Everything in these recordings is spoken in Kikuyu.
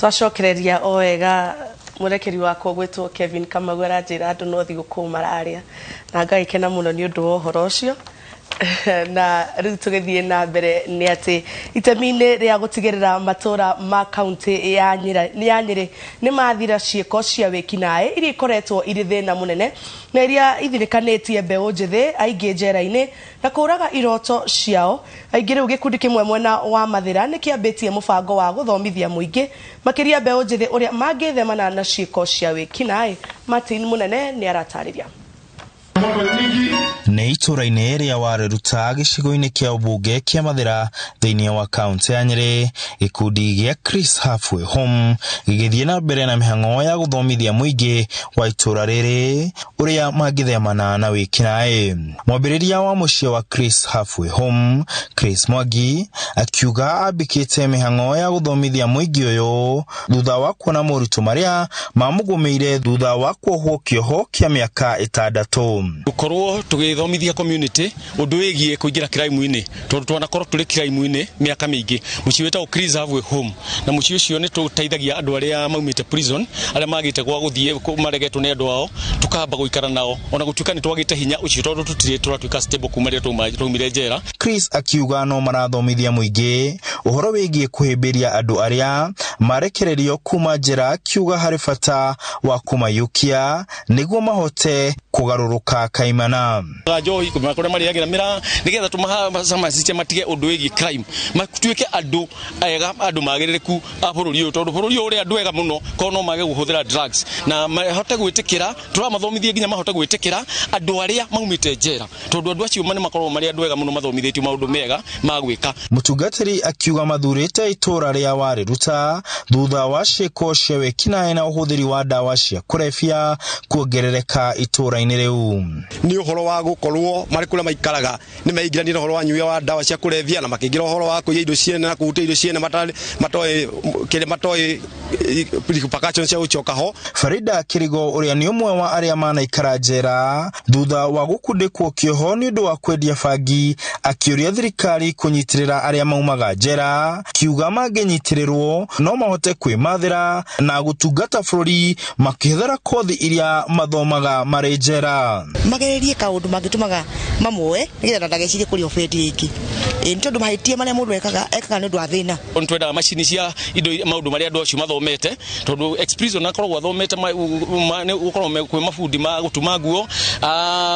Twacokereria o wega murekeri wakwa gwĩtwo Kevin Kamau aranjĩra andũ no thigũkũ mararĩa na ngagĩkena mũno nĩ ũndũ wa ũhoro ũcio. Na rĩu tũgĩthiĩ na mbere nĩ atĩ itemi-inĩ rĩa gũtigĩrĩra matũra ma kaunti ya Nyĩrĩ nĩ mathira ciĩko cia wĩkinaĩ iria ikoretwo irĩ thĩna mũnene na iria ithirĩkanĩtie mbeũ njĩthĩ aingĩ njera-inĩ na kũraga iroto ciao. Aingĩ rĩu gĩkundi kĩmwe mwena wa Mathĩra nĩ kĩambĩtie mũbango wa gũthomithia mũingĩ makĩria mbeũ njĩthĩ ũrĩa mangĩthemana na ciĩko cia wĩkinaĩ. Martin Mũnene nĩ aratarĩria. Nĩ itũra-inĩ rĩa Wareruta gĩcigo-inĩ kĩa ũmbunge kĩa Mathĩra thĩinĩ wa kaunti ya Nyĩrĩ, gĩkundi gĩa Chris Halfway Home gĩgĩthiĩ na mbere na mĩhang'o ya gũthomithia mũingĩ wa itũra rĩrĩ ũrĩa mangĩthemana na wĩkinaĩ. Mwambĩrĩria wa mũciĩ wa Chris Halfway Home, Chris Mwangi, akiuga ambĩkĩte mĩhang'o ya gũthomithia mũingĩ ũyũ thutha wa kuona moritũ marĩa mamũgũmĩire thutha wa kuohwo kĩoho kĩa mĩaka 6. Gukorwo tugithomithia community undu wigie kuingira crime-ini, tondu twanakorwo turi crime-ini miaka mingi. Mucii witagwo Chris Halfway Home, na mucii ucio ni tuteithagia andu aria maumite prison, aria magite gwa guthie maregetwo ni andu ao, tukamba guikara nao ona gutuika ni twagite hinya ucio tondu tutire turatuika stable kuma riria twaumire njera. Chris akiuga no marathomithia muingi uhoro wigie kuhimbiria andu aria marekererio kuma njera, akiuga hari bata wa kumayukia niguo mahote kugaruruka kaimana. Njohi kuma kuria mariagira mira nigetha tumahamasishe matige undu wigie crime, matuike andu ega, andu magirireku a bururi uyu, tondu bururi uyu uri andu ega muno ko no mage guhuthira drugs na mahote gwitikira, turamathomithie nginya mahote gwitikira andu aria maumite njera, tondu andu acio mane makorwo mari andu ega muno mathomithitio maundu mega ma gwika. Mutungatiri akiuga mathurite itura ria Wareruta thutha wa ciiko cia wĩkinaĩ na ũhũthĩri wa ndawa cia kũrebia kuongerereka itũra-inĩ rĩu. Ni uhoro wa gukorwo mari kuria maikaraga ni maingiranie na uhoro wa nyuia wa ndawa cia kurebia na makingira uhoro wa kuiya indo ciene na kuhutia indo ciene matoe kire matoe repercussions cia gucoka ho. Farida Kirigo uria ni umwe wa aria manaikara njera thutha wa gukundikwo kioho ni undu wa kwendia bangi, akiuria thirikari kunyitirira aria maumaga njera, kiuga manginyitirĩrwo no mahote kwĩmathĩra na gũtungata bũrũri makĩhũthĩra kothi iria mathomaga marĩ njera. Magererie kaundu mangĩtũmaga mamuoe nĩgetha ndagecirie kũrĩa ũbendi rĩngĩ. Nĩ tondũ mahĩtia marĩa mũndũ ekaga ekaga nĩ ũndũ wa thĩna. Nĩ twendaga macini cia indo maũndũ marĩa andũ acio mathomete, tondũ ex prison akoragwo athomete gũkorwo kwĩ mabundi ma gũtuma nguo,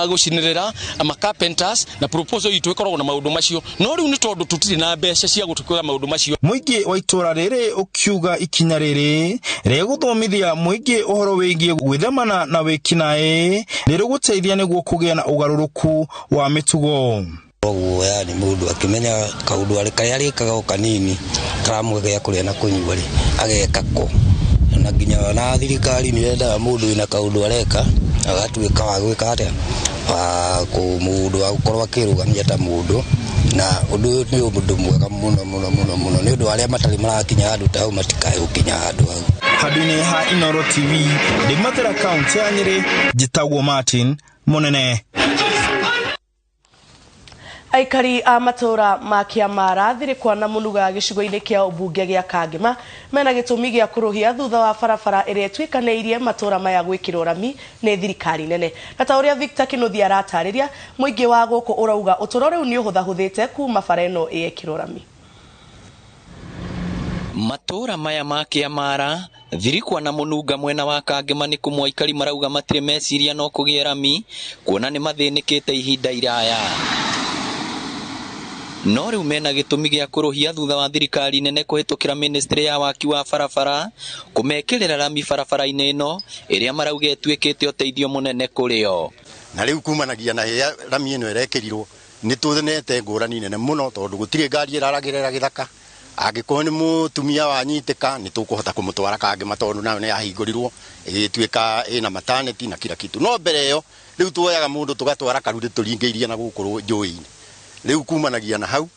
gũcinĩrĩra, ma carpenters, na proposal itũ ĩkoragwo na maũndũ macio, no rĩu nĩ tondũ tũtirĩ na mbeca cia gũtũkĩra maũndũ macio. Mũingĩ wa itũra rĩrĩ ũkiuga ikinya rĩrĩ rĩgũthomithia mũingĩ ũhoro wĩgiĩ gwĩthemana na wĩkinaĩ rĩrĩgũteithia nĩguo kũgĩa na ũgarũrũku wa mĩtugo. Koguo yani mundu akimenya kaundu karia arikaga o kanini karamwe gĩa kũrĩa na kũnyua rĩ ageka ko, na nginya na thirikari nĩ yendaga mundu wĩna kaundu areka agatuĩka wa gwĩka atĩa, wa mundu wa gũkorwo akĩrũgamia ta mundu, na ũndũ ũyũ nĩ ũndũ mwega mũno mũno mũno mũno nĩ ũndũ arĩa matarĩ marakinya handũ ta hau matikae gũkinya handũ hau. Handũ-inĩ ha Inooro TV ndĩ Mathĩra kaunti ya Nyĩrĩ, njĩtagwo Martin Mũnene. Aikari a matũra ma Kĩamara, Thirikwa na Mũnuga gĩcigo-inĩ kĩa ũmbunge gĩa Kangema mena gĩtũmi gĩa kũrũhia thutha wa barabara ĩrĩa ĩtuĩkanĩirie matũra maya gwĩkĩrwo rami nĩ thirikari nene. Na ta ũrĩa Victor Kĩnuthia aratarĩria, mũingĩ wa gũkũ ũrauga ũtũro rĩu nĩ ũhũthahũthĩte kuma bara ĩno ĩekĩrwo rami. Matũra maya ma Kĩamara, Thirikwa na Mũnunga mwena wa Kangema nĩ kũmwe aikari marauga matirĩ meciria no kũgĩe rami kuona nĩ mathĩnĩkĩte ihinda iraya. No rĩu mena gĩtũmi gĩa kũrũhia thutha wa thirikari nene kũhĩtũkĩra ministry ya waki wa barabara kũmekĩrĩra rami barabara-inĩ ĩno ĩrĩa marauga ĩtuĩkĩte ũteithio mũnene kũrĩ o. Na rĩu kumanagia na hĩa rami ĩno ĩrekĩrirwo nĩ tũthonete ngũrani nene mũno tondũ gũtirĩ ngari ĩraragĩrĩra gĩthaka. Angĩkorwo nĩ mũtumia wanyitĩka nĩ tũkũhota kũmũtwara Kangema tondũ nayo nĩ yahingũrirwo ĩgĩtuĩka ĩna maternity na kila kitu. No mbere ĩyo rĩu tuoyaga mũndũ tũgatwara karurĩ tũringĩirie na gũkũ njũĩ-inĩ. Rĩu kumanagia na hau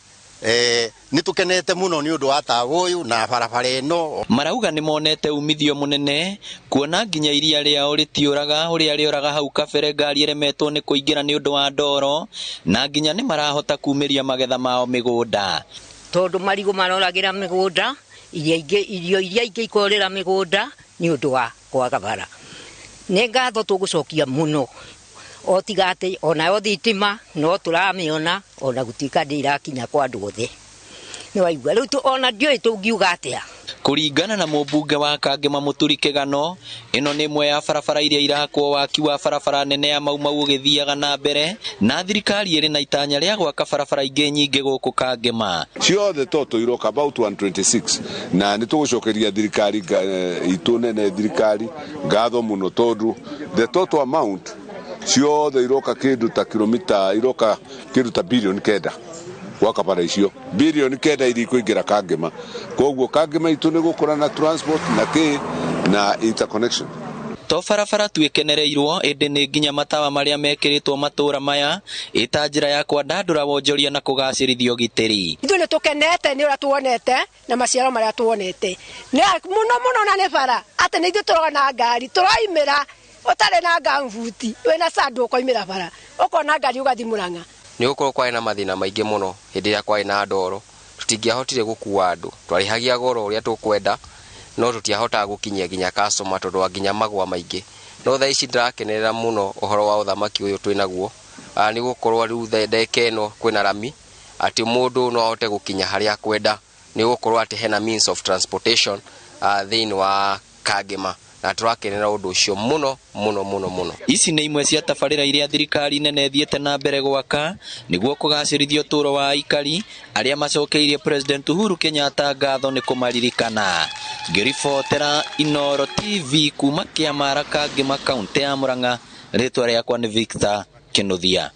nĩ tũkenete mũno nĩ ũndũ wa tawa ũyũ na barabara ĩno. Marauga nĩ monete umithio mũnene kuona nginya iria rĩao rĩtiũraga ũrĩa rĩoraga hau kabere ngari ĩremetwo nĩ kũingĩra nĩ ũndũ wa ndoro, na nginya nĩ marahota kumĩria magetha mao mĩgũnda. Tondũ marigũ maroragĩra mĩgũnda, Irio iria ingĩ ikorĩra mĩgũnda nĩ ũndũ wa kwaga bara. Nĩ ngatho tũgũcokia mũno, o tiga atĩ onayo thitima no tũramĩona, ona gũtuĩka ndĩrakinya kwa andũ othe. Nĩ waigua rĩu ona ndiũĩ tũngiuga atĩa. Kũringana na mũmbunge wa Kangema Mũturi Kĩgano, ĩno nĩ ĩmwe ya barabara iria irakwo waki wa barabara nene ya Mau Mau ũgĩthiaga na mbere, na thirikari ĩrĩ na itanya rĩa gwaka barabara ingĩ nyingĩ gũkũ Kangema. Ciothe toto iroka about 126, na nĩ tũgũcokeria thirikari itũ nene, thirikari ngatho mũno, tondũ the total amount ciothe iroka kĩndũ ta kilomita, iroka kĩndũ ta bilioni 9 gwaka bara icio, bilioni 9 iria ikũingĩra Kangema. Koguo Kangema itũ nĩ gũkũra na transport na kĩ na interconnection. To barabara tu ĩkenereirwo, ĩndĩ nĩ nginya matawa marĩa mekĩrĩtwo matũra maya ĩta njĩra ya kwandandũra wonjoria na kũgacĩrithia ũgitĩri. Ithuĩ nĩ tũkenete nĩ ũrĩa tuonete na maciaro marĩa tuonete mũno mũno, na nĩ bara atĩ nĩ ithuĩ tũrona ngari tũraimĩra ũtarĩ na ngambuti, wĩna sandũ ũkoimĩra bara ũkona ngari ũgathiĩ Mũrang'a. Nĩ gũkorwo kwarĩ na mathĩna maingĩ mũno hĩndĩ ĩrĩa kwarĩ na ndoro, tũtingĩahotire gũkua andũ, twarĩhagia goro ũrĩa tũkwenda, no tũtiahotaga gũkinyia nginya customer tondũ wa nginya magwa maingĩ. No thaa ici ndĩrakenerera mũno ũhoro wa ũthamaki ũyũ twĩnaguo, nĩ gũkorwo rĩu ndeka ĩno kwĩna rami, atĩ mũndũ no ahote gũkinya harĩa akwenda, nĩ gũkorwo atĩ hena means of transportation thĩinĩ wa Kangema, na tũrakenera ũndũ ũcio mũno mũno mũno mũno. Ici nĩ imwe cia tabarĩra iria thirikari nene ĩthiĩte na mbere gwaka nĩguo kũgacĩrithia ũtũũro wa aikari arĩa macokeirie President Uhuru Kenyatta ngatho nĩ kũmaririkana. Ngĩribotera Inooro TV kuma Kĩamara, Kangema, kaũntĩ ya Murang'a, rĩtwa rĩakwa nĩ Victor Kĩnuthia.